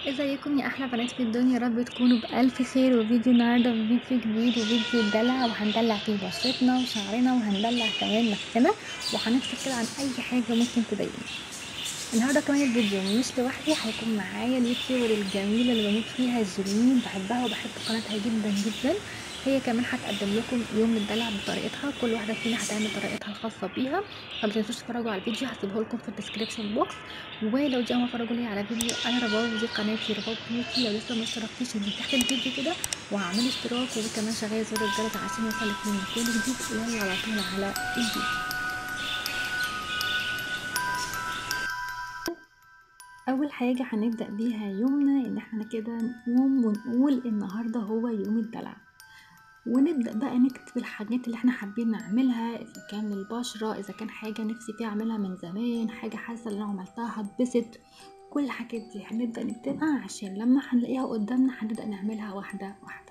ازيكم يا احلى بنات في الدنيا، يا رب تكونوا بالف خير. وفيديو النهارده فيديو جديد وفيديو دلع، وهندلع فيه بشرتنا وشعرنا وهندلع كمان نفسنا، وهنفصل كده عن اي حاجة ممكن تضايقنا. النهارده كمان الفيديو مش لوحدي، هيكون معايا ال YouTuber الجميلة اللي بموت فيها جيرين، بحبها وبحب قناتها جدا جدا. هي كمان هتقدم لكم يوم الدلع بطريقتها، كل واحدة فينا هتعمل طريقتها الخاصة بيها، فما تنسوش تتفرجوا على الفيديو، هسيبه لكم في ال description box. ولو دي اول مرة تتفرجوا لي على فيديو، انا رباب ودي قناتي رباب بيوتي. لو لسه ما اشتركتيش انزلي تحت الفيديو كده واعملي اشتراك، وكمان شغلي زر الجرس عشان يوصلك مني كل جديد. ويلا على طول على الفيديو. اول حاجة هنبدا بيها يومنا ان احنا كده نقوم ونقول النهارده هو يوم الدلع، ونبدأ بقى نكتب الحاجات اللي احنا حابين نعملها، اذا كان للبشرة، اذا كان حاجة نفسي فيها اعملها من زمان، حاجة حاسة ان انا عملتها هتبسط، كل الحاجات دي هنبدأ نكتبها عشان لما هنلاقيها قدامنا هنبدأ نعملها واحدة واحدة.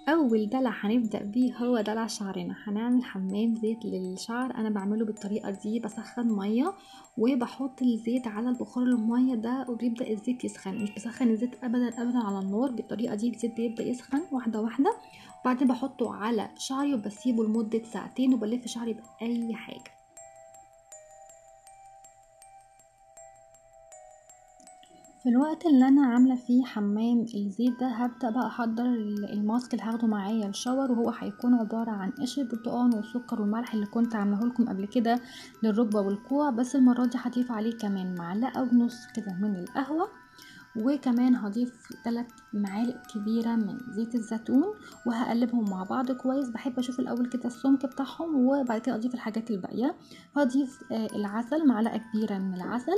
اول دلع هنبدأ بيه هو دلع شعرنا. هنعمل حمام زيت للشعر. انا بعمله بالطريقة دي، بسخن مية وبحط الزيت على البخار المية ده، وبيبدأ الزيت يسخن. مش بسخن الزيت ابدا ابدا على النار، بالطريقة دي الزيت بيبدأ يسخن واحدة واحدة، وبعدين بحطه على شعري وبسيبه لمدة ساعتين، وبلف شعري بأي حاجة. في الوقت اللي انا عامله فيه حمام الزيت ده هبدا بقى احضر الماسك اللي هاخده معايا ال shower، وهو هيكون عبارة عن قشر برتقان والسكر والملح اللي كنت عاملاه لكم قبل كده للركبه والكوع، بس المرة دي هضيف عليه كمان معلقه ونص كده من القهوة، وكمان هضيف 3 معالق كبيرة من زيت الزيتون، وهقلبهم مع بعض كويس. بحب اشوف الاول كده السمك بتاعهم وبعد كده اضيف الحاجات الباقية. هضيف العسل، معلقه كبيرة من العسل،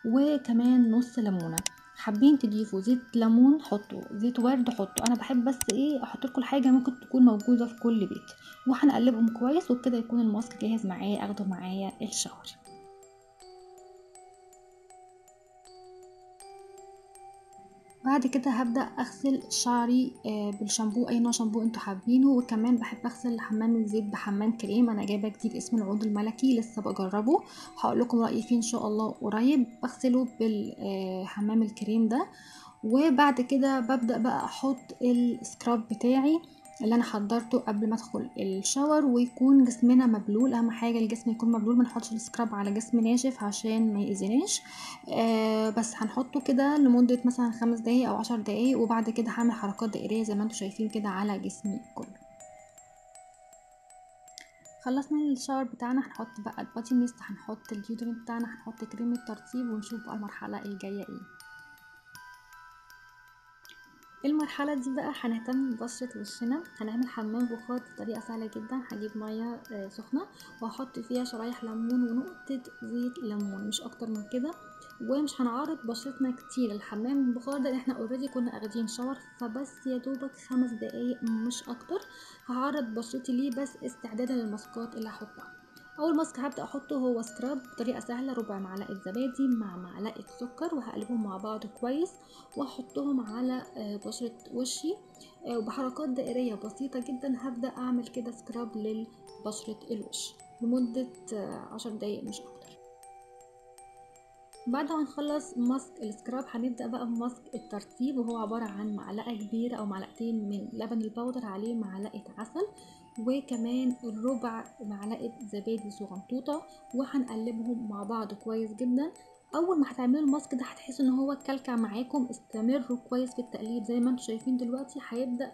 وكمان نص ليمونه. حابين تضيفوا زيت ليمون حطوا، زيت ورد حطوا، انا بحب بس ايه احط لكم حاجة ممكن تكون موجودة في كل بيت. وهنقلبهم كويس، وبكده يكون الماسك جاهز معايا اخده معايا ال shower. بعد كده هبدأ اغسل شعري بالشامبو، اي نوع شامبو انتوا حابينه. وكمان بحب اغسل حمام الزيت بحمام كريم، انا جايبه جديد اسمه العود الملكي، لسه بجربه، هقول لكم رايي فيه ان شاء الله قريب. بغسله بالحمام الكريم ده، وبعد كده ببدأ بقى احط ال scrub بتاعي اللي انا حضرته قبل ما ادخل ال shower، ويكون جسمنا مبلول. اهم حاجة الجسم يكون مبلول، ما نحطش ال scrub على جسم ناشف عشان ما يأذيناش. بس هنحطه كده لمدة مثلا 5 دقايق او 10 دقايق، وبعد كده هعمل حركات دائريه زي ما انتم شايفين كده على جسمي كله. خلصنا ال shower بتاعنا، هنحط بقى ال body mist، هنحط ال deodorant بتاعنا، هنحط كريم الترطيب، ونشوف بقى المرحلة الجاية ايه. المرحلة دي بقى هنهتم ببشرة وشنا. هنعمل حمام بخار بطريقة سهلة جدا. هجيب مية سخنة وهحط فيها شرايح ليمون ونقطة زيت ليمون، مش اكتر من كده، ومش هنعرض بشرتنا كتير الحمام البخار ده، احنا already كنا اخدين shower، فبس يا دوبك 5 دقايق مش اكتر. هعرض بشرتي ليه بس استعدادا للماسكات اللي هحطها. اول ماسك هبدا احطه هو scrub بطريقة سهلة، ربع معلقه زبادي مع معلقه سكر، وهقلبهم مع بعض كويس واحطهم على بشره وشي، وبحركات دائريه بسيطة جدا هبدا اعمل كده scrub لبشره الوش لمدة 10 دقايق مش اكتر. بعد ما نخلص ماسك ال scrub هنبدا بقى بماسك الترطيب، وهو عبارة عن معلقه كبيرة او معلقتين من لبن البودر عليه معلقه عسل، وكمان ربع معلقه زبادي صغنطوطه، وهنقلبهم مع بعض كويس جدا. اول ما هتعملوا الماسك ده هتحسوا ان هو كلكع معاكم، استمروا كويس في التقليب زي ما انتم شايفين دلوقتي. هيبدا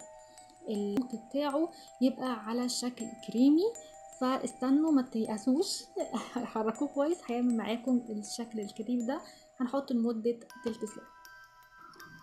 الماسك بتاعه يبقى على شكل كريمي، فاستنوا ما تيأسوش، حركوه كويس هيعمل معاكم الشكل الكريم ده. هنحطه لمدة تلت ساعة.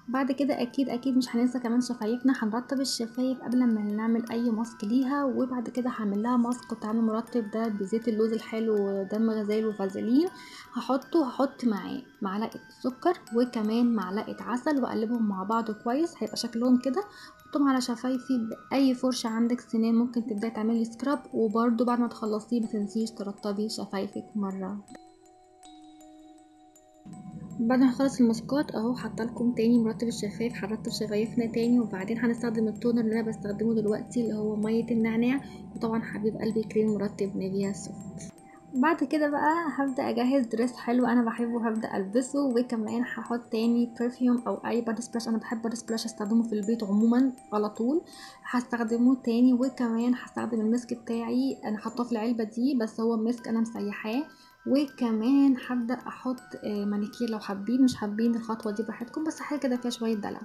بعد كده اكيد اكيد مش هننسى كمان شفايفنا، هنرطب الشفايف قبل ما نعمل اي ماسك ليها، وبعد كده هعمل لها ماسك كنت عامله مرطب ده بزيت اللوز الحلو ودم غزال وفازلين. هحط معاه معلقه سكر وكمان معلقه عسل، واقلبهم مع بعض كويس، هيبقى شكلهم كده. حطهم على شفايفي باي فرشه عندك سنان، ممكن تبداي تعملي scrub، وبرده بعد ما تخلصيه ما تنسيش ترطبي شفايفك مرة. بعد ما نخلص الماسكات اهو حاطه لكم تاني مرطب الشفايف، هنرطب شفايفنا تاني، وبعدين هنستخدم ال toner اللي انا بستخدمه دلوقتي اللي هو مية النعناع، وطبعا حبيب قلبي كريم مرطب نيفيا سوفت. بعد كده بقى هبدا اجهز dress حلو انا بحبه هبدا البسه، وكمان هحط تاني perfume او اي body splash، انا بحب body splash استخدمه في البيت عموما على طول هستخدمه تاني. وكمان هستخدم المسك بتاعي، انا حاطاه في العلبة دي بس هو مسك انا مسيحاه. وكمان هبدا احط مانيكير لو حابين، مش حابين الخطوة دي براحتكم، بس حاجة كده فيها شوية دلع.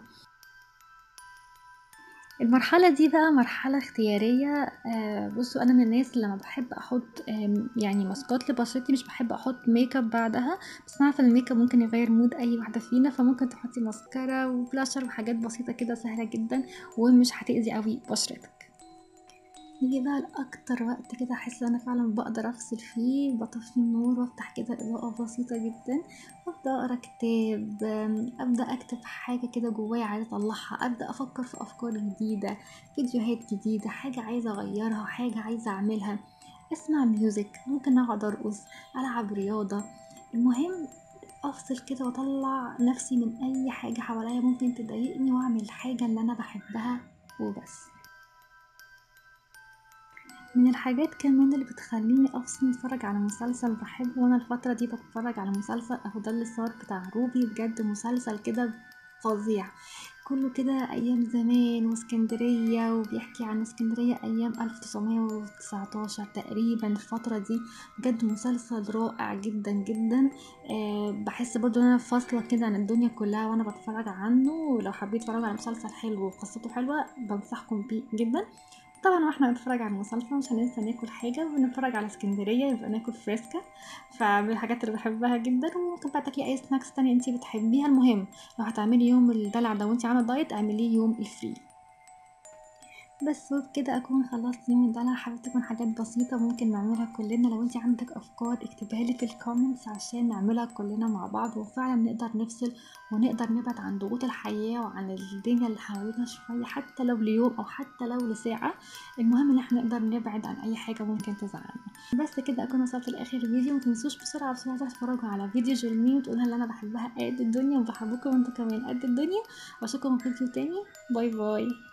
المرحلة دي بقى مرحلة اختيارية. بصوا انا من الناس اللي لما بحب احط يعني ماسكات لبشرتي مش بحب احط make up بعدها، بس انا عارفه ال make up ممكن يغير mood اي واحدة فينا، فممكن تحطي ماسكارا وبلاشر وحاجات بسيطة كده سهلة جدا ومش هتأذي قوي بشرتك. نيجي بقى لاكتر وقت كده احس ان انا فعلا بقدر افصل فيه، بطفي النور وافتح كده اضاءه بسيطة جدا، وابدا اقرا كتاب، ابدا اكتب حاجة كده جوايا عايزه اطلعها، ابدا افكر في افكار جديدة، فيديوهات جديدة، حاجة عايزه اغيرها، حاجة عايزه اعملها، اسمع music، ممكن اقعد ارقص، العب رياضة. المهم افصل كده واطلع نفسي من اي حاجة حواليا ممكن تضايقني، واعمل الحاجة اللي انا بحبها وبس. من الحاجات كمان اللي بتخليني افصل اتفرج على مسلسل بحبه، وانا الفترة دي بتفرج على مسلسل اهو ده اللي صار بتاع روبي، بجد مسلسل كده فظيع، كله كده ايام زمان واسكندريه، وبيحكي عن اسكندرية ايام 1919 تقريبا الفترة دي. بجد مسلسل رائع جدا جدا. بحس برضو ان انا فاصلة كده عن الدنيا كلها وانا بتفرج عنه. ولو حبيت تتفرجوا على مسلسل حلو وقصته حلوة بنصحكم بيه جدا. طبعا واحنا بنتفرج على المسلسل مش هننسى ناكل حاجة، وبنتفرج على اسكندرية يبقى ناكل فريسكا، فمن الحاجات اللي بحبها جدا. وممكن بقى تاكلي اي snacks تانية انتي بتحبيها. المهم لو هتعملي يوم الدلع ده وانتي عامله diet اعمليه يوم ال free بس. وبكده اكون خلصت يوم الدلع. حابة تكون حاجات بسيطة ممكن نعملها كلنا. لو انتي عندك افكار اكتبها لي في ال comments عشان نعملها كلنا مع بعض، وفعلا نقدر نفصل ونقدر نبعد عن ضغوط الحياة وعن الدنيا اللي حوالينا شوية، حتى لو ليوم او حتى لو لساعة. المهم ان احنا نقدر نبعد عن اي حاجة ممكن تزعلنا. بس كده اكون وصلت لاخر الفيديو. متنسوش بسرعة بسرعة تتفرجوا على فيديو جيرمين وتقولها اللي انا بحبها قد الدنيا، وبحبكم انتوا كمان قد الدنيا. واشوفكم في فيديو تاني. bye bye.